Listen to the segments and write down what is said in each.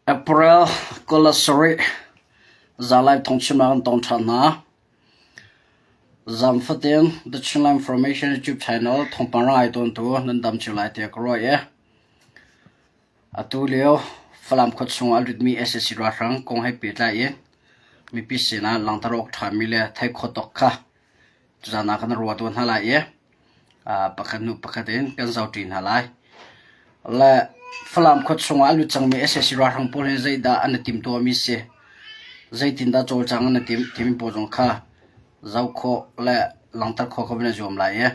April 27 zalai thawngchimnak an tong ṭhan hna. Zam fatin The Chinland Information YouTube channel thawngpang ra ai tawntu nan dam cio lai tiah ka ruah i atu lio Falam khua chung ah a lutmi sac ralhrang kong he pehtlai in mipi sinah langhter awk ṭhami le theih khawh tawk kha Tuzaan ah kan ruah tuah hna lai i pakhat hnu pakhat in kan zohṭi hna lai. Le Falam khua chungah a lut cangmi sac ralhrang pawl hi zeidah an i timhtuahmi si? Zeitindah cawlcang an i timh timi pawl zong kha zoh khawh le langhter khawh ka van i zuam lai i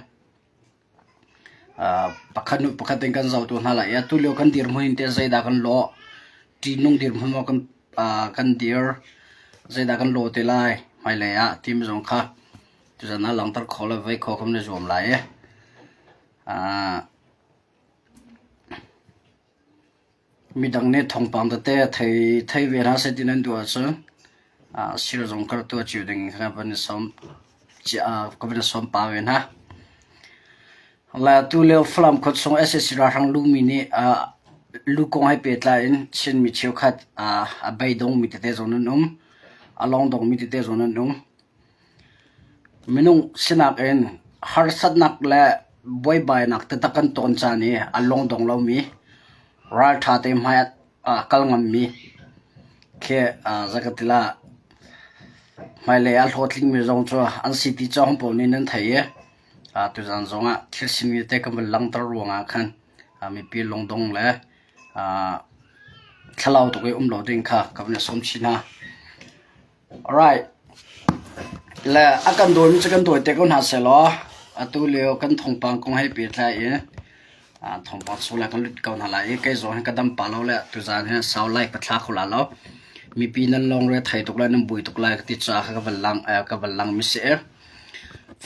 Pakhat hnu pakhat in kan zoh tu hna lai i atulio kan dirhmun in teh zeidah kan lawh? Ṭihnung dirhmun maw kan dir? Zeidah kan lawh te lai hmailei ah timi zong kha tuzan ah langhter khawh le vei khawh kan i zuam lai i. Midang nih thawngpang tete thei ve hna seh ti nan duh ahcun sir zong ka rak tuah cio ding kha van i sawm ka van i sawm pah ve hna. Le tulio Falam khua chung sac ralhrang lumi nih lu kong he pehtlai in Chinmi cheukhat a beidongmi tete zong nan um, a lawngdongmi tete zong nan um. Minung sinak in harsatnak le buaibainak taktak kan ton caan i a lungdong lomi, ralṭha te hmai ah a kal ngammi khi zeikatilah hmailei a hlawhtlingmi zong cu an si ti cawng pawl nih nan theih i tuzaan zongah thil simi te kan van langhter ruangah khan mipi lungdong le thlalau tuk i um lo ding kha ka van i sawm chin hna. Alright. Le a kan dawimi cu kan dawi te ko hna sehlaw atu lio kan thawngpang kong he pehtlai in thawngpang chung le kan lut ko hna lai i kei zong hi ka dam pah lo le tuzaan hi sau lai ka thla kho la lo. Mipi nan lawngre thei tuk lai nan buai tuk lai ka ti caah ka van lang ka van lang mi si.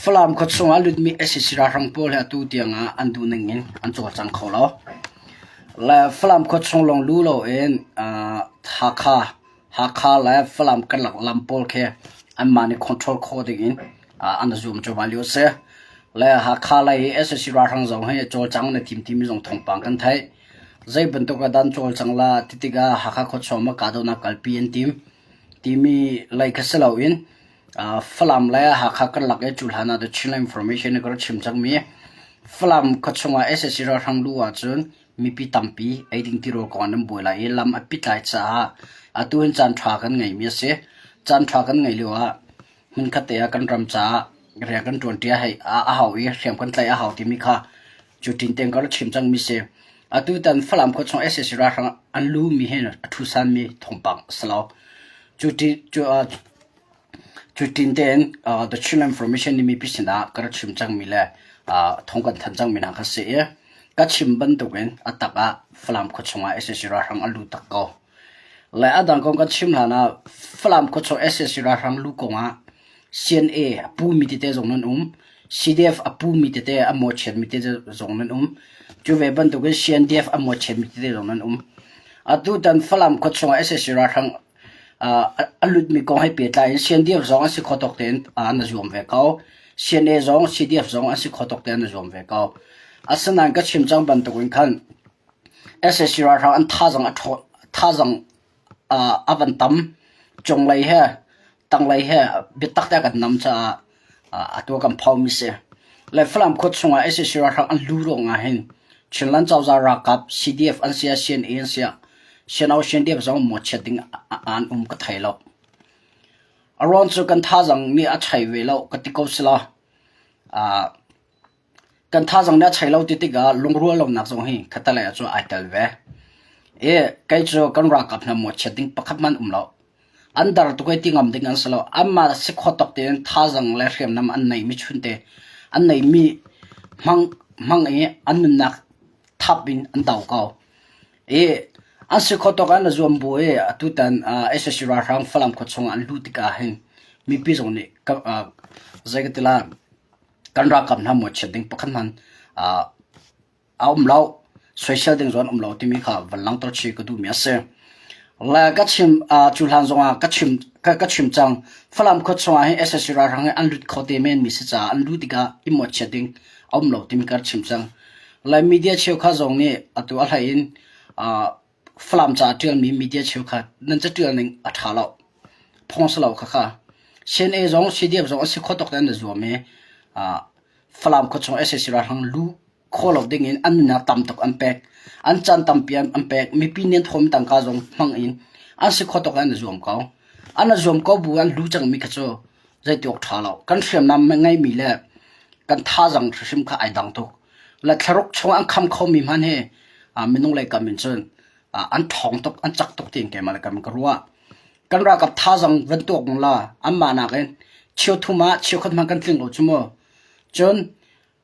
Falam khua chungah lutmi sac ralhrang pawl hi atu tiang ah an duh ning in an cawlcang kho lo. Le Falam khua chung lawng lu loin Hakha Hakha le Falam karlak lam pawl khi anmah nih control khawh ding in an zuam cuahmah lio a si. Le Hakha lei i sac ralhrang zong hi cawlcang na tim timi zong thawngpang kan theih. Zei bantuk ah dah an cawlcang la ti tikah Hakha khuachung ah kahdohnak kalpi an tim timi lei kha si loin Falam le Hakha karlak i cu hlan ah The Chinland Information nih ka rak chim cangmi Falam khuachung ah sac ralhrang luh ahcun mipi tampi eiding tirawl kong ah nan buai lai i lam a pit lai caah atu hin caanṭha kan ngeimi a si. Caanṭha kan ngeih lio ah hmunkhat te ah kan ram caah rian kan ṭuanṭi a hau i hriam kan tlaih a hau timi kha cu ṭin tein ka rak chim cangmi si. Atu tan Falam khua chung sac ralhrang an lumi hin a ṭhusanmi thawngpang a si lo. Cu cu Cutin tein The Chin Information nih mipi sinah ka rak chim cangmi le thawng kan thanh cangmi hna kha si i ka chim bantukin a tak ah Falam khua chungah sac ralhrang an lut tak ko. Le a dang kong kan chim hlan ah Falam khua chung sac ralhrang lu kongah CNA a pumi tete zong nan um, CDF a pumi tete a mawhchiatmi tete zong nan um. Cu ve bantukin CNDF a mawhchiatmi tete zong nan um. Atu tan Falam khua chungah sac ralhrang A lutmi kong he pehtlai in CNDF zong an si kho tawk tein an i zuam ve ko. CNA zong CDF zong an si kho tawk tein an i zuam ve ko. Asinain ka chim cang bantukin khan sac ralhrang an thazaang a ṭhawn thazaang a van tam. Cunglei he tanglei he biatak te a kan nam caah atu kan phomi si. Le Falam khua chungah sac ralhrang an lu ruangah hin Chinland cozah ralkap CDF an si ah CNA an si ah CNO CNDF zong mawhchiat ding an um ka thei lo. A ruang cu kan thazang nih a chei ve lo ka ti ko si lo. Kan thazang nih a chei lo ti tikah lungrual lonak zong hi khatalei ah cun ai tel ve. I kei cu kan ralkap hna mawhchiat ding pakhat hmanh um lo. An dar tuk i ti ngam ding an si lo. Anmah si khawh tawk tein thazang le hriamnam an neihmi chunte an neihmi hmang hmang i an nunnak thap in an do ko. I an si khawh tawk an i zuam bu i atutan sac ralhrang Falam khua chungah an luh tikah hin mipi zong nih zei ka ti lai kan ralkap hna mawhchiat ding pakhat hmanh a um lo. Soisel ding zong an um lo timi kha van langhter chih ka duhmi a si. Le ka chim cu hlan zongah ka chim ka chim cang. Falam khua chungah hin sac ralhrang hi an lut kho te men mi si caah an luh tikah i mawhchiat ding a um lo timi ka rak chim cang. Le media cheukhat zong nih atu a hlei in. Falam ca a ṭialmi media cheukhat nan caṭial ning a ṭha lo. Phung si lo khakha. CNA zong CDF zong an si kho tuk te an i zuam i Falam khuachung sac ralhrang lu khawh lo ding in an nunnak tam tuk an pek. An caan tampi an pek. Mipi nih an thawmi tangka zong hmang in an si kho tuk an i zuam ko. An i zuam ko bu an lu cangmi kha cu zeiti awk ṭha lo. Kan hriamnam ngeimi le kan thazaang hrimhrim kha ai dang tuk. Le thlaruk chung an kham khomi hmanh hi minung lei kam in cun an ṭhawng tuk, an cak tuk tiin keimah le kam in ka ruah. Kan ralkap thazaang van tuak la anmah nakin cheuthum ah cheukhat hmanh kan tling lo cu mu. Cun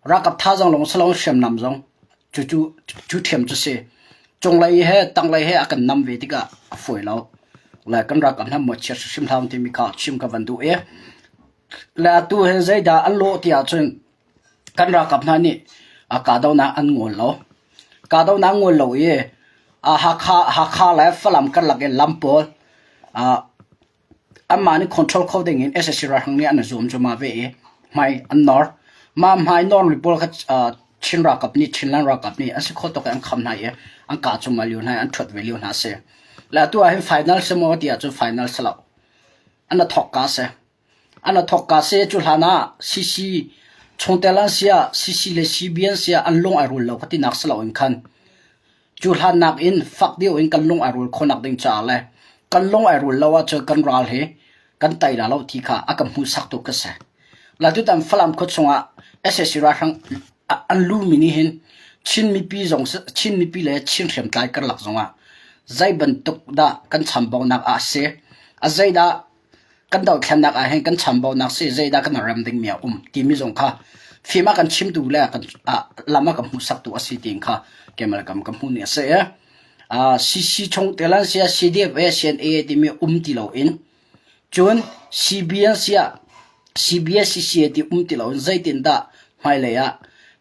Ralkap thazaang lawng si loin hriamnam zong cucu cu ṭhiam cu si. Cunglei he tanglei he a kan nam ve tikah a fawi lo. Le kan ralkap hna mawhchiat hrimhrim hlah timi kha chim ka van duh i le atu hi zeidah an lawh ti ahcun kan ralkap hna nih kahdohnak an ngol lo. Kahdohnak an ngol lo i Hakha, Hakha le Falam karlak i lam pawl Anmah nih control kho ding in sac ralhrang nih an i zuam cuahmah ve i hmai an nor. Mah hmai normi pawl kha Chin ralkap nih Chinland ralkap nih an si kho tuk i an kham hna i an kah cuahmah lio hna i an ṭhuat ve lio hna a si. Le atu ah hin final si maw ti ahcun final si lo. An i thawkka a si. An i thawkka si. Cu hlan ah CC chungtel an si ah CC le CB an si ah an lung ai rul lo ka tinak si loin khan Cu hlannak in fak deuh in kan lung ai rul khawhnak ding caah le kan lung ai rul lo ahcun kan ral hi kan tei la lo ti kha a kan hmuhsak tu ka si. La tutan Falam khua chungah sac ralhrang an lumi nih hin Chin mipi zong Chin mipi le Chin hriamtlai karlak zongah zei bantuk dah kan chambaunak ah a si, a zeidah kan dohthlennak ah hin kan chambaunak si zeidah kan rem dingmi a um timi zong kha fim a kan chimtu le kan lam a kan hmuhsaktu a si tiin kha keimah kam ka hmuh ni a si. CC chung tel an sia CDF CNA timi um ti loin cun CB an sia CBS CCA ti um ti loin zeitindah hmailei ah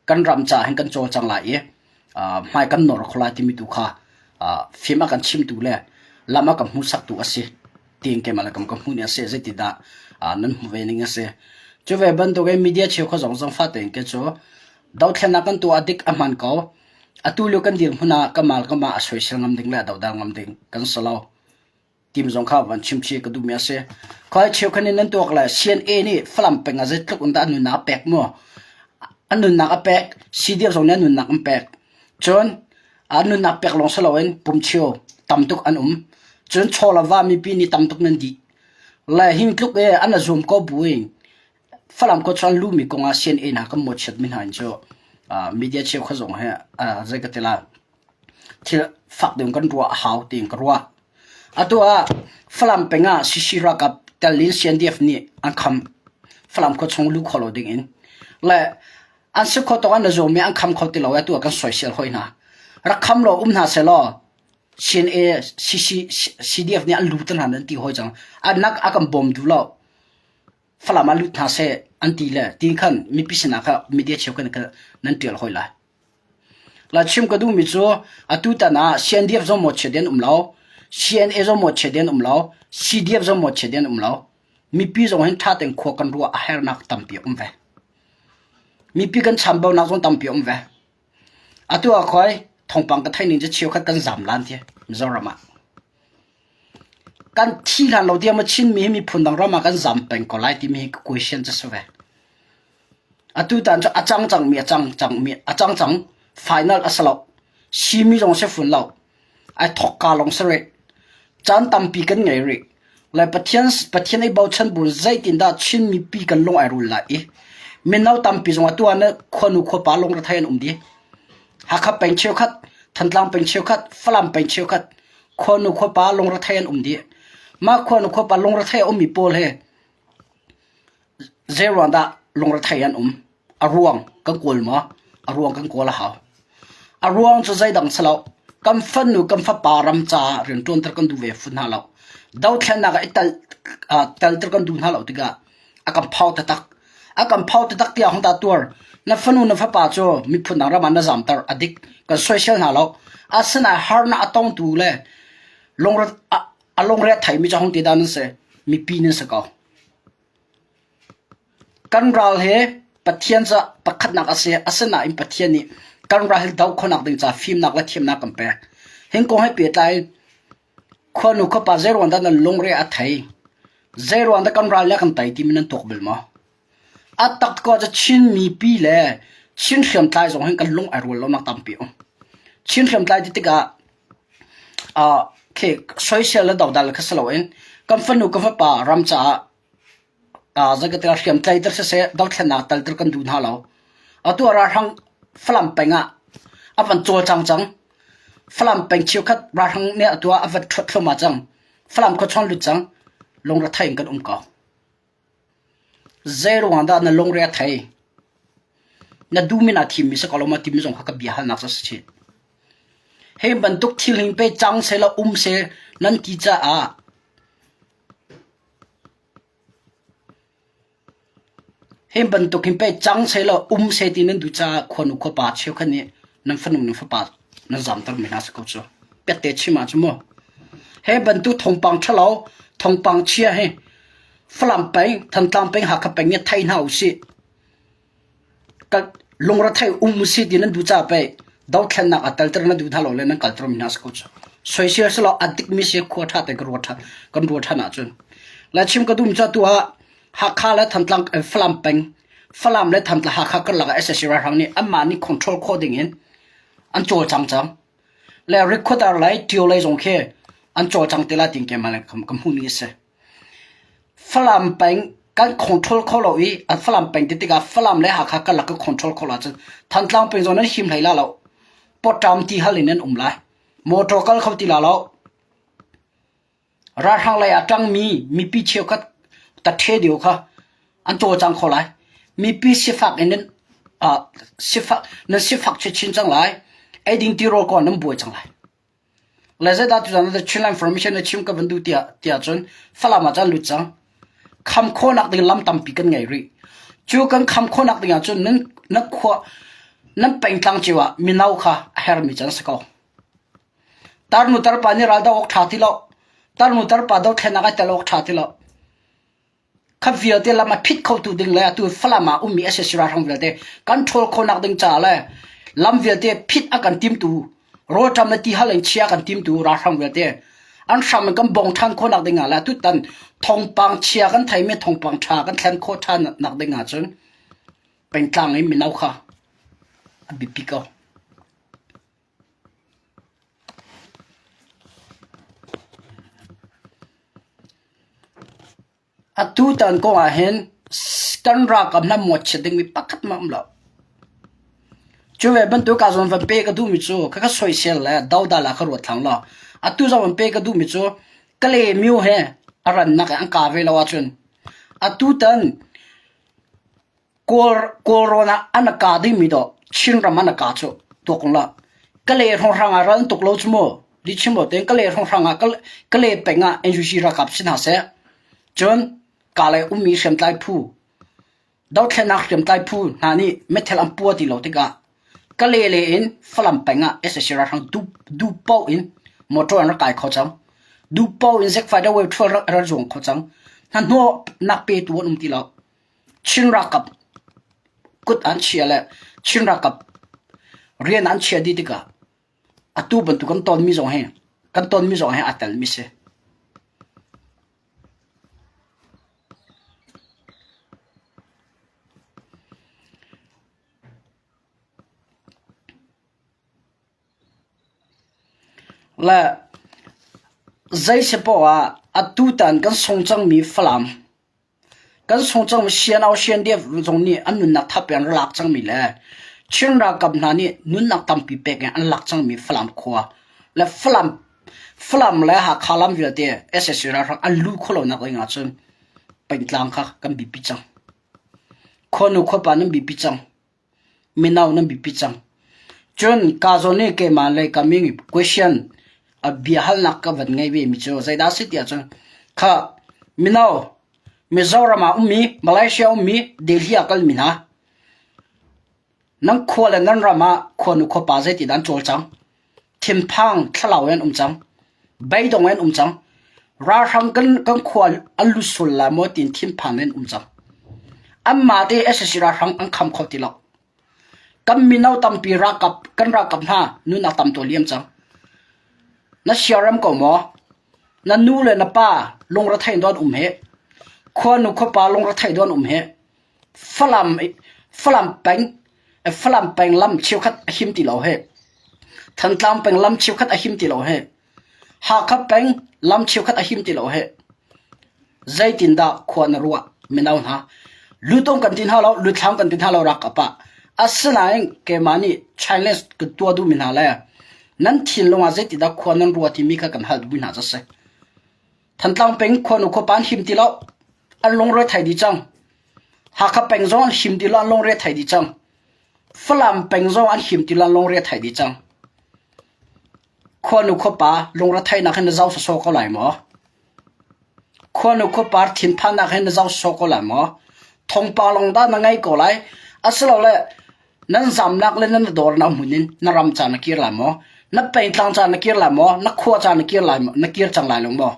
kan ram ca hin kan cawlcang lai i hmai kan nor kho lai timi tu kha fim a kan chimtu le lam a kan hmuhsaktu a si. Tiin keimah le kam ka hmuh ni a si zeitindah nan hmuh ve ning a si. Cu ve bantukin media cheukhat zong zangfah tein ke cu dothlennak kan tuah dik a hman ko. Atu lio kan dirhmun ah kamal kama a soisel ngam ding le a dodal ngam ding kan si lo. Tim zong kha van chim chih ka duhmi a si. Khoi cheukhat nih nan tuak le CNA nih Falam peng ah zeitluk in dah an nunnak a pek mu. An nunnak a pek, CDF zong nih an nunnak an pek. Cun an nunnak pek lawng si loin pumchio tam tuk an um. Cun chaw le va mipi nih tam tuk nan dih. Le hing tluk e an a zum ko buin Falam khua chuan lumi kong ah CNA hna kan mawhchiat mi hna in cu media cheukhat zong he zei ka ti lai thil fak deuh kan ruah a hau tiin ka ruah. Atu ah Falam peng ah CC ralkap tel in CNDF nih an kham Falam khua chung luh kho lo ding in le An si kho tawk an na zawmi an kham kho ti lo atu ah kan soisel hoi hna. Rak kham lo um hna selaw CNA CC CDF nih an lut hna nan ti hoi cang. An nak a kan bawm duh lo. Falam ah lut hna seh an ti le ti khan mipi sinah kha media cheu kan nan tial hoi lai. La chim ka duhmi cu atu tan ah CNDF zong maw chia den um lo, CNA zong maw chia den um lo, CDF zong maw chia den um lo. Mipi zong hin ṭha tein khua kan ruah a hernak tampi a um ve. Mipi kan chambaunak zong tampi a um ve. Atu ah khoi thawngpang ka theih ning cu cheukhat kan zam lan ti Mizoram ah. Kan thi hlan lo tiang ma Chinmi hi miphun dang ram ah kan zam peng ko lai timi hi question cu si ve. Atu tan cu a cang cangmi a cang cangmi a cang cang final a si lo. Simi zong si fun lo. Ai thawkka lawng si rih. Caan tampi kan ngei rih. Le Pathian Pathian i bochan bu zeitindah Chin mipi kan lung ai rul lai i mino tampi zong atu ah na khuanu khuapa lungrethei an um dih. Hakha peng cheukhat, Thantlang peng cheukhat, Falam peng cheukhat khuanu khuapa lungrethei an um dih. Mah khuanu khuapa lungrethei a ummi pawl hi Zeiruang dah lungrethei an um? A ruang kan kawl maw? A ruang kan kawl a hau. A ruang cu zeidang si lo. Kan fanu kan fapa ram caah rianṭuanter kan duh ve fun hna lo. Dothlennak ah i tel, uh, telter kan duh hna lo tikah a kan phau taktak. A kan phau taktak tiah hung ta tuar. Na fanu na fapa cu miphun dang ram ah na zamter a dik. Kan soisel hna lo. Asinain harnak a tongtu le lungre a, a lungre a theimi cu hung ti dah nan si? Mipi nan si ko. Kan ral hi Pathian ca pakhatnak a si. Asinain Pathian nih kan ral hi doh khawhnak ding ca fimnak le thiamnak kan pek. Hin kong he pehtlai in khuanu khuapa zeiruang dah nan lungre a thei? Zeiruang dah kan ral le kan tei timi nan tuak bal maw? A tak ko ahcun Chin mipi le Chin hriamtlai zong hin kan lung ai rual lonak tampi um. Chin hriamtlai ti tikah uh, khi soisel le dodal kha si loin kan fanu kan fapa ram caah uh, zeikatik ah hriamtlai ter siseh dothlennak tal ter kan duh hna lo. Atu ah ralhrang Falam peng ah a van cawlcang cang. Falam peng cheukhat ralhrang nih atu ah a van ṭhuat thluahmah cang. Falam khuachung lut cang. Lungrethei in kan um ko. Zeiruang dah na lungre a thei? Na duhmi naa thimmi si ko lo maw timi zong kha ka bia halnak cu a si chih. Hi bantuk thil hin pei cang sehlaw um seh nan ti caah hi bantuk hin pei cang sehlaw um seh ti nan duh caah khuanu khuapa cheukhat nih nan fanu nan fapa nan zamtermi hna si ko cu. Piatte chim ahcun mu. Hi bantuk thawngpang ṭhalo, thawngpang chia hi Falam peng, Thantlang peng, Hakha peng nih thei hna usih. Ka lungrethei um usih ti nan duh caah pei dothlennak a telter na duh hna lo le nan kalter mi hna si ko cu. Soisel selaw a dikmi si khua ṭha te kan ruat ṭhan kan ruat ṭhan ahcun. La chim ka dum ca tu ah Hakha le Thantlang Falam peng Falam le Thantlang Hakha karlak ah SSC ralhrang nih anmah nih control khawh ding in an cawlcang cang. Le Rikhuadar lei Tio lei zong khi an cawlcang te lai tin keimah le ka hmuh ning a si. Falam peng kan control kho lo i an Falam peng ti tikah Falam le Hakha karlak kan control kho lo ahcun Thantlang peng zong nan him hlei la lo. Pawṭam ti hal in nan um lai. Motor kal kho ti la lo. Ralhrang lei ah ṭangmi mipi cheukhat taṭhe deuh kha an cawlcang kho lai. Mipi sifak in nan uh, sifak nan sifak chinchin cang lai. Eiding tirawl ko nan buai cang lai. Le zeidah tuzan ah Chinland Information na chim ka van duh tiah tiah cun Falam ah cun lut cang. Kham khawhnak ding lam tampi kan ngei rih. Cu kan kham khawhnak ding ah cun nan nan khua nan pengtlang cio ah mino kha a hermi can si ko. Tarnu tarpa nih ral doh awk ṭha ti lo. Tarnu tarpa dothlennak ai tel awk ṭha ti lo. Kha vialte lam a phit khotu ding le atu Falam ah ummi SAC ralhrang vialte kan ṭhawl khawhnak ding caah le lam vialte phit a kan timtu rawlṭam le tihal in chia kan timtu ralhrang vialte an hram in kan bong ṭhan khawhnak ding ah le tutan thawngpang chia kan theimi thawngpang ṭha kan thlen khawh ṭhan nak ding ahcun pengtlang in mino kha a biapi ko. Atutan kong ahhin kan ralkap hna mawhchiat dingmi pakhat hmanh a um lo. Cu ve bantuk ah zawn van pe ka duhmi cu khakha soisel le dodal ah ka ruat thlang lo. Atu zawn van pe ka duhmi cu Kalaymyo he a rannak in an ka ve lo ahcun atutan Kawlrawn ah an ka dingmi dawh Chinram an ka cu tuak la. Kalay hrawnghrang ah ral an tuk lo cu mu. Lihchim lo tein Kalay hrawnghrang ah Kalay peng ah NUG ralkap si hna seh. Cun Kalay ummi hriamtlai phu dothlennak hriamtlai phu hna nih meithal an pua ti lo tikah Kalay le in Falam peng ah sac ralhrang duh paoh in motor an rak kai kho cang. Duh paoh in Zack Fighter Wave 12 rak zuang kho cang. Hnahnawhnak petu an um ti lo. Chin ralkap kut an chia le Chin ralkap rian an chia dih tikah atu bantuk kan tonmi zong hi kan tonmi zong hi aa telmi si. Le zei si poah ah atutan kan sung cangmi Falam Kan sung cangmi Sianau Siandiaf zong nih an nunnak thap in an rak lak cangmi le Chin ralkap hna nih nunnak tampi pek in an lak cangmi Falam khua le Falam Falam le Hakha lam vialte sac ralhrang an luh khawh lonak ding ahcun pengtlang kha kan biapi cang. Khuanu khuapa nan biapi cang. Mino nan biapi cang. Cun ka zawn i keimah le ka min question a biahalnak ka van ngei ve mi cu zeidah a si tiah cun kha mino Mizoram ah ummi Malaysia ummi Delhi ah kalmi hna nan khua le nan ram ah khuanu khuapa zeitindah an cawlcang thinphang thlalau in an um cang beidong in an um cang ralhrang kan kan khua an lut sul lai maw tiin thinphang in an um cang anmah te SSC ralhrang an kham kho ti lo kan mino tampi ralkap kan ralkap hna nunnak tam tua liam cang. Na siarem ko maw? Na nu le na pa lungrethei do an um hih? Khuanu khuapa lungrethei do an um hih? Falam Falam peng Falam peng lam cheukhat a him ti lo hih. Thantlang peng lam cheukhat a him ti lo hih. Hakha peng lam cheukhat a him ti lo hih. Zeitindah khua na ruah mino hna? Lutong kan ti hna lo, luthlam kan ti hna lo rak ah. Asinain keimah nih challenge ka tuah duhmi hna le nan thinlung ah zeitindah khua nan ruah timi kha kan hal duhmi hna cu a si. Thantlang peng khuanu khuapa an him ti lo. An lungre thei dih cang. Hakha peng zong an him ti lo, an lungre thei dih cang. Falam peng zong an him ti lo, an lungre thei dih cang. Khuanu khuapa lungretheihnak hin na zoh sawsawh ko lai maw? Khuanu khuapa thinphannak hin na zoh sawsawh ko lai maw? Thawngpang lawng dah na ngei ko lai? Asilole nan zamnak le nan dawrnak hmun in na ram ca na kir lai maw? Na pengtlang ca na kir lai maw? Na khua ca na kir lai maw? Na kir cang lai lo maw?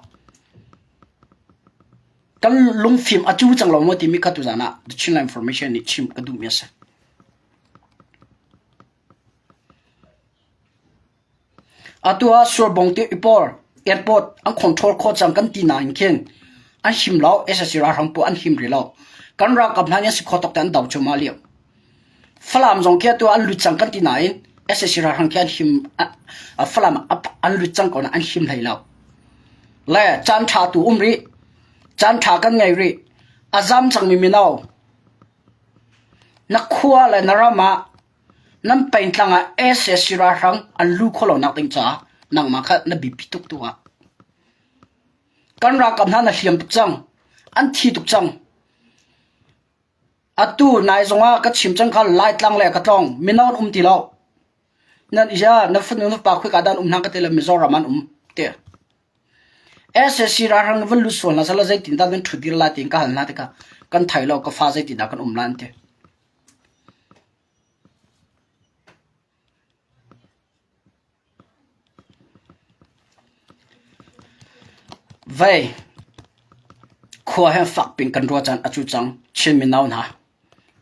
Kan lungfim a cu cang lo maw timi kha tuzan ah The Chinland Information nih chim ka duhmi a si. Atu ah Surbung te Ipor airport an control khawh cang kan ti nain khin an him lo. Sac ralhrang pawl an him rih lo. Kan ralkap hna nih an si khawh tawk te an do cuahmah lio. Falam zong khi atu ah an lut cang kan ti nain sac ralhrang khi an him Falam an lut cang ko nain an him hlei lo. Le caan ṭha tu um rih. Caan ṭha kan ngei rih. A zam cangmi mino na khua le na ram ah Nan pengtlang ah sac ralhrang an luh khawh lonak ding caah nangmah kha na biapi tuk tu ah. Kan ralkap hna na hliam tuk cang. An thi tuk cang. Atu nai zong ah ka chim cang kha Laitlang le ka tlawng mino an um ti lo. Nan ya na fanu na pa khoi ka dan um hna ka ti le Mizoram an um te. Sac ralhrang van lut sual hna sala zeitin dah nan ṭhut dir lai tiin ka hal hna tikah kan thei lo ka fa zeitin dah kan um lai an ti. Vei khua he fakpi in kan ruah caan a cu cang. Chin mino hna,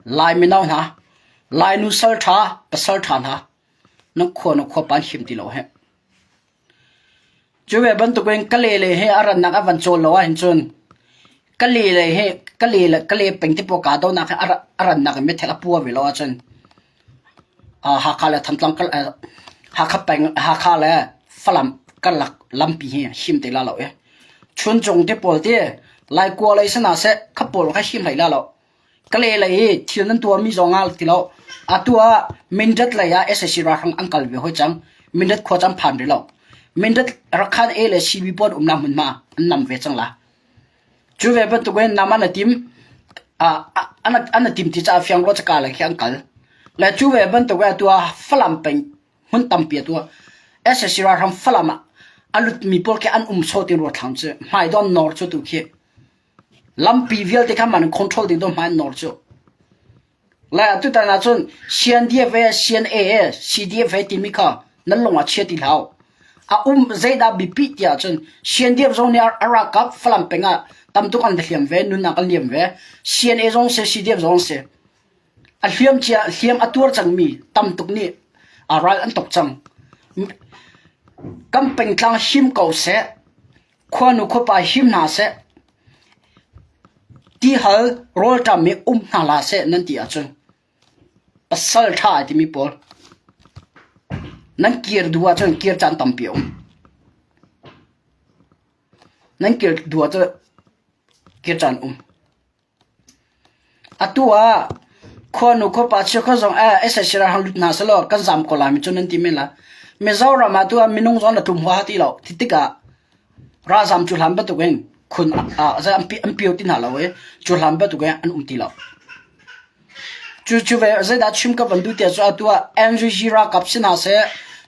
Lai mino hna, Lainu salṭha, pasal ṭha hna, nan khua na khua pa an him ti lo hih. Cu ve bantukin ka le le hi a rannak a van cawl lo ahhin cun ka le le hi ka le le ka le peng te pawl kaa donak hi a rannak in meithal a pua ve lo ahcun Hakha le Thantlang Hakha peng Hakha le Falam karlak lampi hi him te la lo i Chuncung te pawl te Laikua lei si hna seh kha pawl kha him hlei la lo. Kale lei i thil nan tuahmi zong ah ti lo. Atu ah Mindat lei ah sac ralhrang an kal ve hoi cang. Mindat khua cu an phan rih lo. Mindat Rakhan A le CB pawl umnak hmunhma an nam ve cang la. Cu ve bantukin nam an i tim an i tim ti caah fiang rua caka lei khi an kal. Le cu ve bantuk in atu ah Falam peng hmun tampi atu ah sac ralhrang Falam ah a lutmi pawl khi an um sawh ti rua thlang cu hmaidon nawr cu tu khi Lampi vialte kha man control ding dawh hmai an nawr cu. Le atutan ahcun CNDF he CNA he CDF he timi kha nan lung ah chia ti hlah. A um zeidah biapi ti ahcun CNDF zong nih a ralkap Falam peng ah tamtuk an hliam ve, nunnak an liam ve. CNA zong si, CDF zong si. A hliam cia hliam a tuar cangmi tamtuk nih a ral an tuk cang. Kan pengtlang him ko seh. Khuanu khuapa him hna seh, tihal rawlṭam i um hna hlah seh nan ti ahcun pasal ṭha ai timi pawl nan kir duh ahcun kir caan tampi a um. Nan kir duh ahcun kir caan um. Atu ah khuanu khuapa cheukhat zong sac ralhrang lut hna sehlaw kan zaam ko lai mi cu nan ti men lai. Mizoram ah atu ah minung zong na tlum huaha ti lo. Ti tikah ralzaam cu hlan bantukin khun an pio ti hna lo i cu hlan bantukin an um ti lo. Cu cu ve zeidah chim ka van duh tiah cu atu ah NUG ralkap si hna seh,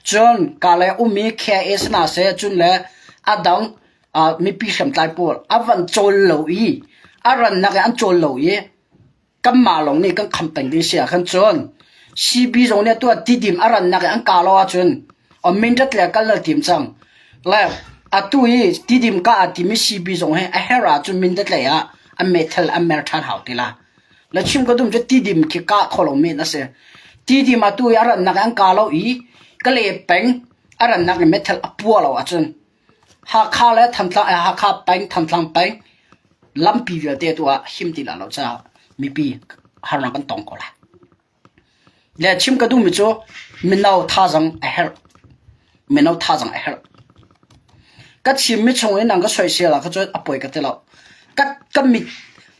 cun Kalay ummi KIA si hna seh, cun le a dang mipi hriamtlai pawl a van cawl lo i a rannak in an cawl lo i kanmah lawng nih kan kham peng ding si ah khan cun CB zong nih atu ah tidim a rannak in an kah lo ahcun mindat le kal na tim cang le atu i tidim kah a timi CB zong hi a herh ahcun mindat lei ah an meithal an mer ṭhan hau ti la le chim ka dum cu tidim khi kah kho lo men a si tidim atu i a rannak in an kah lo i ka le peng. A rannak in meithal a puah lo ahcun Hakha le Thantlang, Hakha peng, Thantlang peng lampi vialte tu ah him ti lai lo caah mipi harnak kan tong ko lai. Le chim ka duhmi cu mino thazaang a herh. Mino thazaang a herh. Ka chimmi chung in nang ka soisel ah kha cun a poi ka ti lo. Ka, ka mit,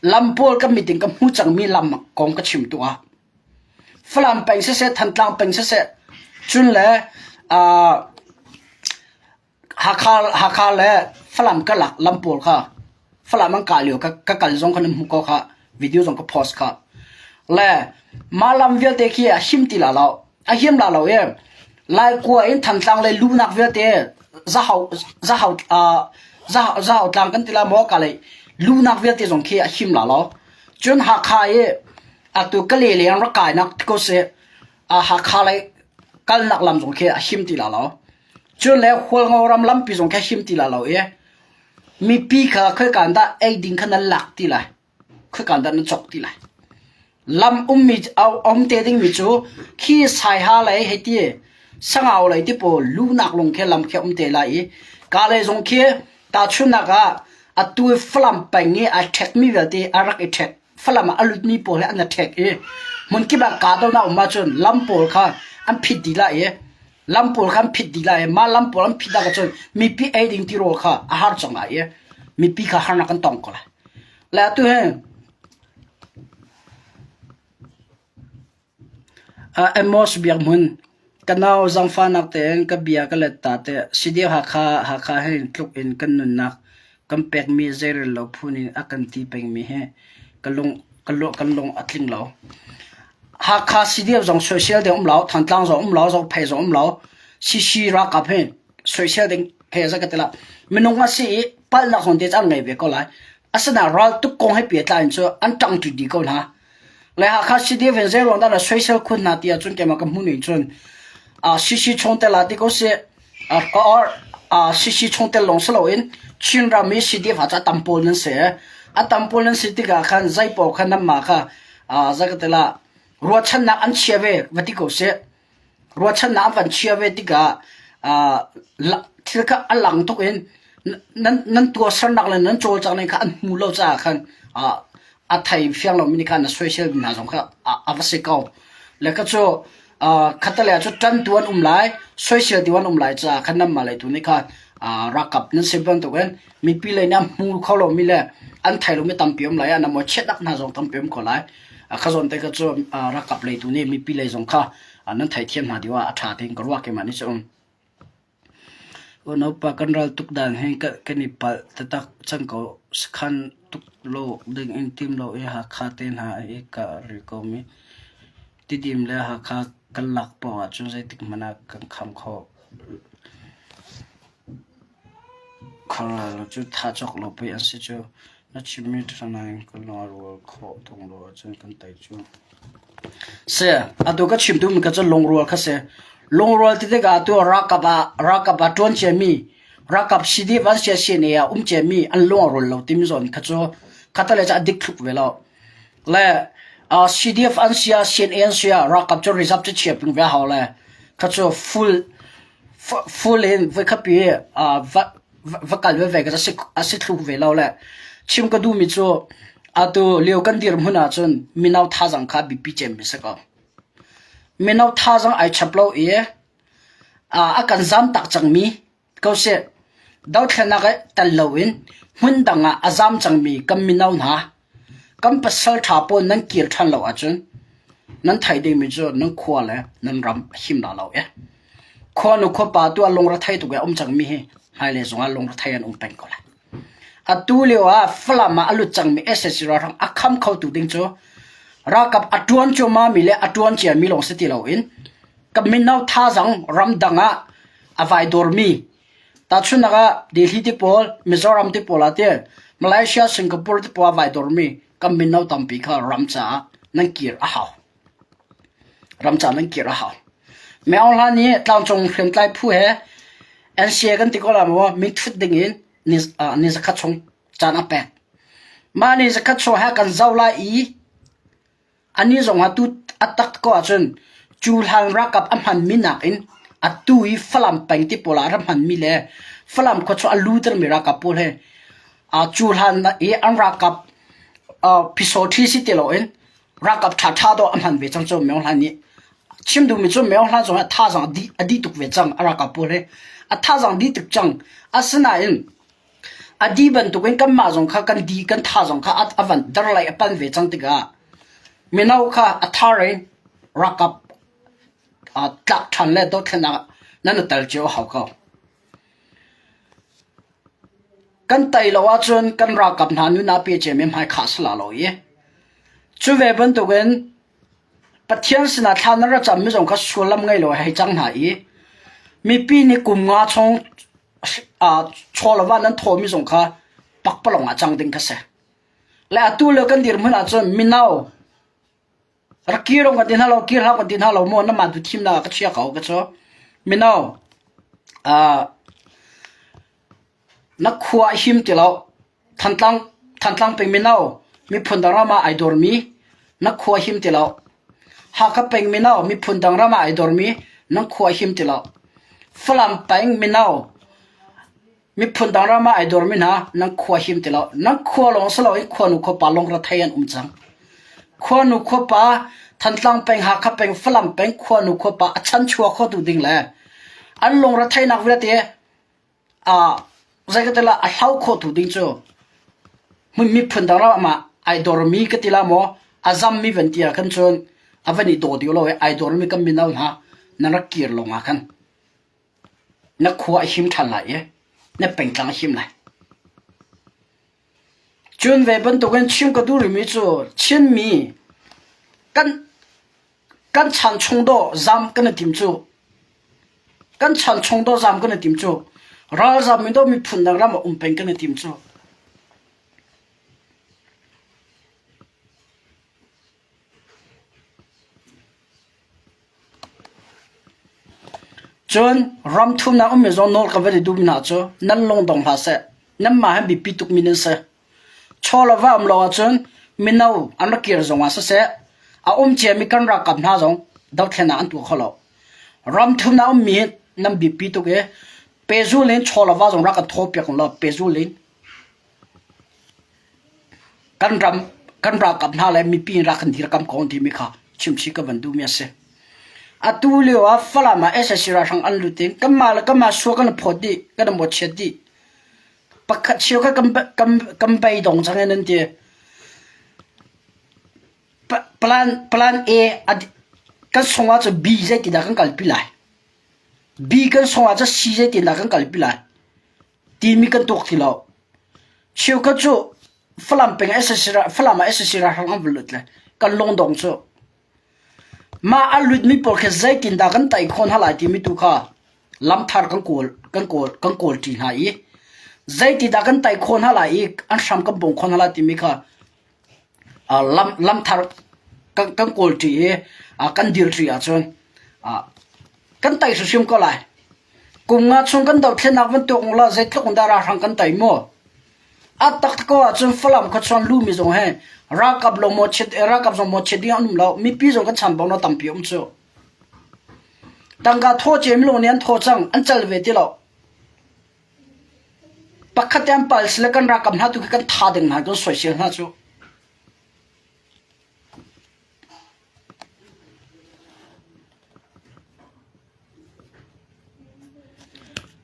lam pawl ka mit in ka hmu cangmi lam kong ka chim tu ah Falam peng siseh, Thantlang peng siseh, cun le uh, Hakha, Hakha le Falam karlak lam pawl kha Falam an kah lio ka, ka kal zong kha nan hmuh ko kha video zong ka post kha. Le mah lam vialte khi a him ti la lo. A him la lo i Laikua in Thantlang le luhnak vialte zahau zahau uh, zahau, zahau tlang kan ti la maw ka lei luhnak vialte zong khi a him la lo. Cun Hakha i atu Kale leng rak kainak ko seh Hakha lei kalnak lam zong khi a him ti la lo. Cun le Hualngo ram lampi zong khi a him ti la lo i mipi kha khoikan dah ei ding kha nan lak ti lai. Khoikan dah nan cawk ti lai. Lam ummi um te dingmi cu khi Saiha lei hei ti Sangau lei ti pawl lunak lung khi lam khi um te lai i ka lei zong khi tahchunhnak ah atu i Falam peng i ai ṭhekmi vialte a rak i ṭhek Falam ah a lutmi pawl he an i ṭhek i hmunkip ah kahdohnak um ahcun lam pawl kha an phit dih lai i lam pawl kha an phit dih lai i mah lam pawl an phit ahcun mipi ei ding tirawl kha a har cang lai i mipi kha harnak kan tong ko lai. Le atu hi Amos Biak Hmun, Ka nau zaangfahnak tein ka bia ka let ta teh. CDF Hakha, Hakha hi tluk in kan nunnak kan pekmi zeirel lo phun in a kan ti pengmi hi ka lung, kan lung a tling lo. Hakha CDF zong soisel ding um lo, Thantlang zong um lo, Zophei zong um lo. CC ralkap hi soisel ding he za ka ti la. Minung a si i palhnak zawn te cu an ngei ve ko lai. Asinain raltuk kong he pehtlai in cu an ṭangṭi dih ko hna. Le Hakha CDF in zeiruang dah na soisel khun hna ti ahcun keimah ka hmuh ning cun CC chungtel ah ti ko sih or CC chungtel lawng si loin Chin ram i CDF ah cu a tam pawl nan si. A tam pawl nan si tikah khan zei paoh kha nanmah kha zei ka ti lah ruahchannak an chia ve va ti ko sih. Ruahchannak an van chia ve tikah thil kha a lang tuk in nan tuahsernak le nan cawlcanghning kha an hmu lo caah khan a thei fiang lomi nih khan na soisel hna zong kha a va si ko. Le kha cu khattelei ah cu ṭantu an um lai, soiseltu an um lai caah khan nanmah lei tu nih khan ralkap nan si bantukin mipi lei nih an hmu kho lomi le an thei lomi tampi um lai ah nan mawhchiatnak hna zong tampi um kho lai. Kha zawn te kha cu ralkap lei tu nih mipi lei zong kha nan theithiam hna ding ah a ṭha tiin ka ruah keimah nih cun. Unaupa kan ral tuk dan hi kan i palh taktak cang ko. Sakhan tuk lo ding in tim lo i Hakha te hna i ka ril komi Tidim le Hakha kan lak paoh ahcun zeitik hmanh ah kan kham kho kho lai lo cu thah cawk lo pei an si cu. Na chimmi ṭha nain kan lung a rual khawh tung lo ahcun kan tei cu. Si, atu ka chim duhmi kha cu lungrual kha si. Lungrual ti tikah atu ralkap ah ralkap ah ṭuan ciami, ralkap CDF an sia CNA ah um ciami an lung a rual lo timi zawn kha cu khattelei cu a dik thluk ve lo. Le uh, CDF an sia CNA an sia ralkap cu reserve cu chia ping ve hau le kha cu full full in voikhatpi uh, va va kal veve ka a si thlu ve lo le chim ka duhmi cu atu lio kan dirhmun ahcun mino thazang kha biapi cem mi si ko. Mino thazang ai chap lo i a kan zam tak cangmi ko seh dothlenak ah tel loin hmun dang ah a zam cangmi kan mino hna Kan pasal ṭha pawl nan kir ṭhan lo ahcun nan theih dingmi cu nan khua le nan ram a him la lo e. Khuanu khuapa tu ah lungrethei tuk i a um cangmi hi hmailei zongah lungrethei an um peng ko lai. Atu lio ah Falam ah a lut cangmi sac ralhrang a kham khotu ding cu ralkap a ṭuan cuahmahmi le a ṭuan ciami lawng si ti loin ka mino thazaang ramdang ah a vai dawrmi Tahchunhnak ah Delhi ti pawl, Mizoram ti pawl ah ti Malaysia, Singapore ti pawl ah vai dormi kan mino tampi kha ram caah nan kir a hau. Ram caah nan kir a hau. Meo hlan i tlangcung hriamtlai phu he NCA kan ti ko la maw minthut ding in ni, uh, ni zakhat chung caan a pek. Mah ni zakhat chung he kan zoh lai i Anih zong ah tu a tak ko ahcun cu hlan ralkap a hmanmi nakin Atu i Falam peng ti pawl ah a ra hmanmi le Falam khua cu a lutermi ralkap pawl he cu hlan i an ralkap phisawṭhi si ti loin ralkap ṭhaṭha dawh a hman ve cang cu Myo Hlan nih. Chim duhmi cu Myo Hlan zong hi a thazaang a dih tuk ve cang a ralkap pawl hi. A thazaang dih tuk cang. Asinain a dih bantukin kanmah zong kha kan di kan tha zong kha a van dar lei a pan ve cang tikah mino kha a thar in ralkap tlak ṭhan le dothlennak ah nan i tel cio a hau ko. Kan tei lo ahcun kan ralkap hna nun ah pe ciami hmai khah si la lo i cu ve bantukin Pathian sinah thla nan ra cammi zong kha sullam ngei lo hei cang hna i mipi nih kum nga chung chaw le va nan thawmi zong kha pakpalawng ah cang ding kha si. Le atu lio kan dirhmun ahcun mino rak kir kan ti hna lo kir hlah kan ti hna lo maw namah tu thimnak ah ka chia ko ka cu mino na khua a him ti lo Thantlang Thantlang peng mino miphun dang ram ah ai dawrmi na khua him ti lo Hakha peng mino miphun dang ram ah ai dawrmi nan khua him ti lo Falam peng mino Miphun dang ram ah ai dormi hna nan khua him ti lo. Nan khua lawng si loin khuanu khuapa lung rethei an um cang. Khuanu khuapa Thantlang peng, Hakha peng, Falam peng khuanu khuapa a chanchuak khotu ding le an lung retheinak vialte uh, zei ka ti la a hlau khotu ding cu miphun dang ram ah ai dormi ka ti la maw a zammi van ti ah khan cun a van i daw dih lo i ai dormi kan mino hna nan rak kir lawng ah khan Na khua a him ṭhan lai i na pengtlang a him lai. Cun ve bantukin chim ka duh rihmi cu Chinmi kan kan chan chung dawh zam kan i tim cu kan chan chung dawh zam kan i tim cu ralzam in dawh miphun dang ram ah um peng kan i tim cu. Cun ram thumnak ummi zong nawl ka van i duhmi hna cu nan lung dong hlah seh. Nanmah hi biapi tukmi nan si. Chaw le va um lo ahcun mino an rak kir zong ah siseh, a um ciami kan ralkap hna zong dothlennak an tuah kho lo. Ram thumnak ummi hi nan biapi tuk i pehzul in chaw le va zong rak kan thawpiak u law pehzul in Kan ram kan ralkap hna le mipi in rak kan dirkamh ko an timi kha chimchih ka van duhmi a si. Atu lio ah Falam ah sac ralhrang an lut in kanmah le kanmah sua kan i phawt dih, kan i mawhchiat dih. Pakhat cheu kha kan, kan, kan beidong cang in an ti. Plan, plan A kan sung ahcun B zeitindah kan kalpi lai? B kan sung ahcun C zeitindah kan kalpi lai? Timi kan tuak ti lo. Cheukhat cu Falam peng sac Falam ah sac ralhrang an va lut le kan lungdong cu mah a lutmi pawl khi zeitindah kan tei khawh hna lai timi tu kha lamthar kan kawl kan kawl kan kawlṭi hna i zeitindah kan tei khawh hna lai i an hram kan bawm khawh hna lai timi kha lam lamthar kan kan kawlṭi i kan dirṭi ahcun kan tei hrimhrim ko lai. Kum nga chung kan dothlennak bantuk la zeitluk in dah ralhrang kan tei maw? A tak ko ahcun Falam khuachuan lumi zong he ralkap lo maw chiat ralkap zong maw chiat ding an um lo. Mipi zong kan chanbau na tampi um cu. Tangka thaw cem lo nih an thaw cang, an cal ve ti lo. Pakhat te an pal sile kan ralkap hna tu khi kan tha ding hna kan soisel hna cu.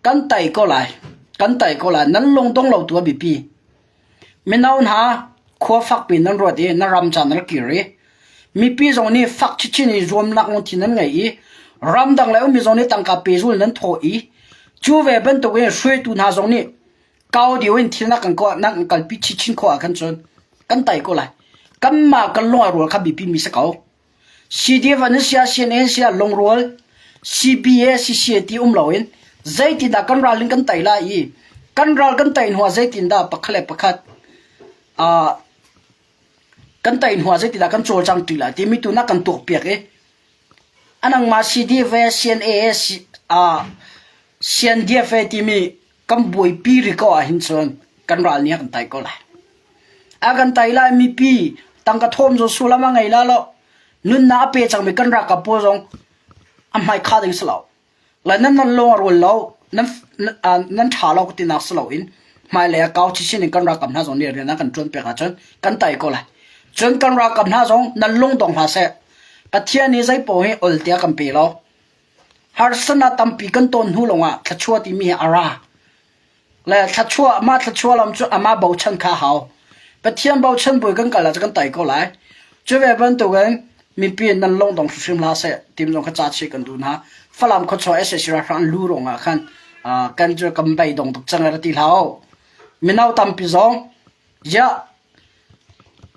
Kan tei ko lai. Kan tei ko lai. Nan lungdong lo tu a biapi. Mino hna khua fakpi nan ruat i na ram ca nan kir i mipi zong nih fak chinchin in zuamnak lungthin nan ngei i ramdang le ummi zong nih tangka pezul nan thawh i cu ve bantukin hruaitu hna zong nih kau deuh in thil na kan nan kan kalpi chinchin khawh ahkhan cun kan tei ko lai. Kanmah kan lung a rual kha biapi mi si ko. CDF an si ah CNA si ah lungrual CBA CCA ti um loin zeitindah kan ral in kan tei lai i kan ral kan tei hnu ah zeitindah pakhat le pakhat uh, kan tei hnu ah zeitindah kan cawlcang ṭi lai timi tu na kan tuakpiak i anangmah CDF CNA uh, CNDF timi kan buaipi rih ko ahhin cun kan ral nih a kan tai ko lai. A kan tai lai mipi tangka thawm zong sullam a ngei la lo. Nunnak a pe cangmi kan ralkap pawl zong a hmai kha ding si lo. Le nan nan lung a rual lo, nan nan ṭha lo tinak si loin hmailei ah kau chinchin in kan ralkap hna zong nih rian an kan ṭuan pek ahcun kan tai ko lai. Cun kan ralkap hna zong nan lung dong hlah seh. Pathian nih zei paoh hi ol tiah kan pe lo. Harsatnak tampi kan tawn hnu lawngah thluachuah timi hi a ra. Le thluachuah, mah thluachuah lam cu amah bochan kha a hau. Pathian bochan bui kan kal ahcun kan tai ko lai. Cu ve bantukin mipi nan lungdong hrimhrim hlah seh tim zong kha ca chih kan duh hna. Falam khuachuah SAC ralhrang an lu ruangah khan kan cu kan beidong tuk cang ra ti hlah u. Mino tampi zong ziah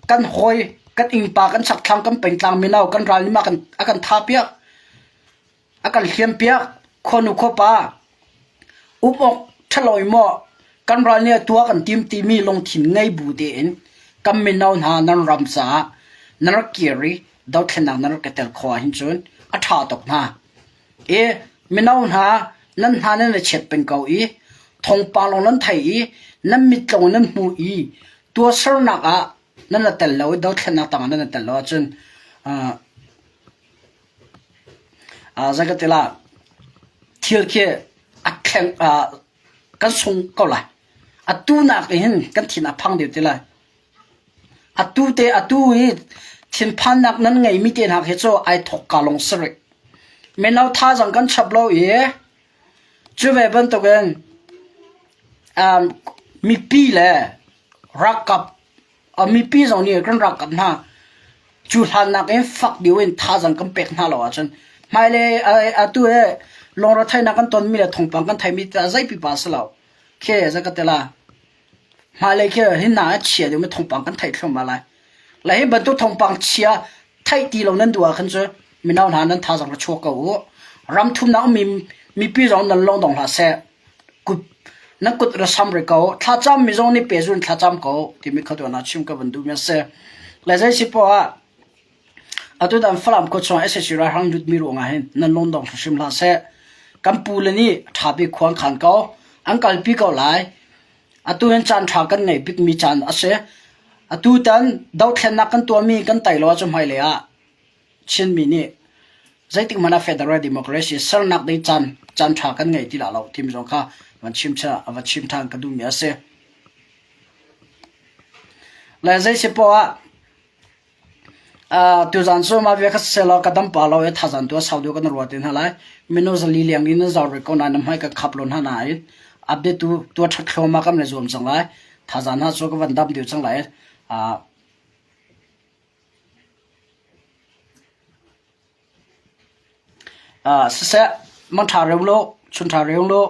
kan hawi, kan innpa, kan chakthlang, kan pengtlang mino kan ral nih mah a kan tha piak. A kan hliampiak. Khuanu khuapa um awk ṭhalo i maw kan ral nih a tuah kan tim timi lungthin ngei bu tein kan mino hna nan ram caah nan rak kir i dothlennak nan rak i tel khawh ahhin cun a ṭha tuk hna. I mino hna nan hna nan i chiat peng ko i thawngpang lawng nan thei i nan mit lawng nan hmu i tuahsernak ah nan i tel lo i dothlennak tangah nan i tel lo ahcun Zei ka ti lai, thil khi a thleng kan sung ko lai. Atu nak hin kan thin a phang deuh ti lai. Atu te atu i thinphannak nan ngeimi te hna khi cu ai thawk ka lawng si rih. Mino thazaang kan chap lo i cu ve bantukin mipi le ralkap Mipi zong nih kan ralkap hna cu hlannak in fak deuh in thazaang kan pek hna lo ahcun hmailei atu he lungretheihnak kan tonmi le thawngpang kan theihmi tah zei pipa a si lo. Khi zei ka ti la. Hmailei khi hi hna a chia deuhmi thawngpang kan theih thluahmah lai. Le hi bantuk thawngpang chia theih ti lo nan duh ahkhan cu mino hna nan thazaang ra chuak ko u. Ram thumnak ummi mipi zong nan lung dong hlah seh. Kut na kut ra sam rih ko. Thlacam mi zong nih pehzul in thlacam ko timi kha tuan ah chim ka van duhmi a si. Le zei si poah ah atutan Falam khua chungah SAC ralhrang lutmi ruangah hin nan lungdong hrimhrim hlah seh. Kan pu le nih ṭha bik khua an khan ko. An kalpi ko lai. Atu hin caan ṭha kan ngeih bikmi caan a si. Atutan dothlennak kan tuahmi kan tai lo ahcun hmailei ah Chinmi nih zeitik hmanh ah federal democracy sernak ding caan caan ṭha kan ngei ti la lo timi zong kha van chim va chim ṭhan ka duhmi a si. Le zei si poah ah tuzaan cu mah bia kha siseh ka dam pa lo i thazaan tu a sau deuh kan ruah te hna lai. Mino zali liang in nan zau rih ko nain na hmai ka khap lo hna nain update tu tuah ṭhat thluahmah kan le zuam cang lai. Thazaan hna cu ka van dam deuh cang lai. Siseh, mangṭha reu law, chunṭha reu law.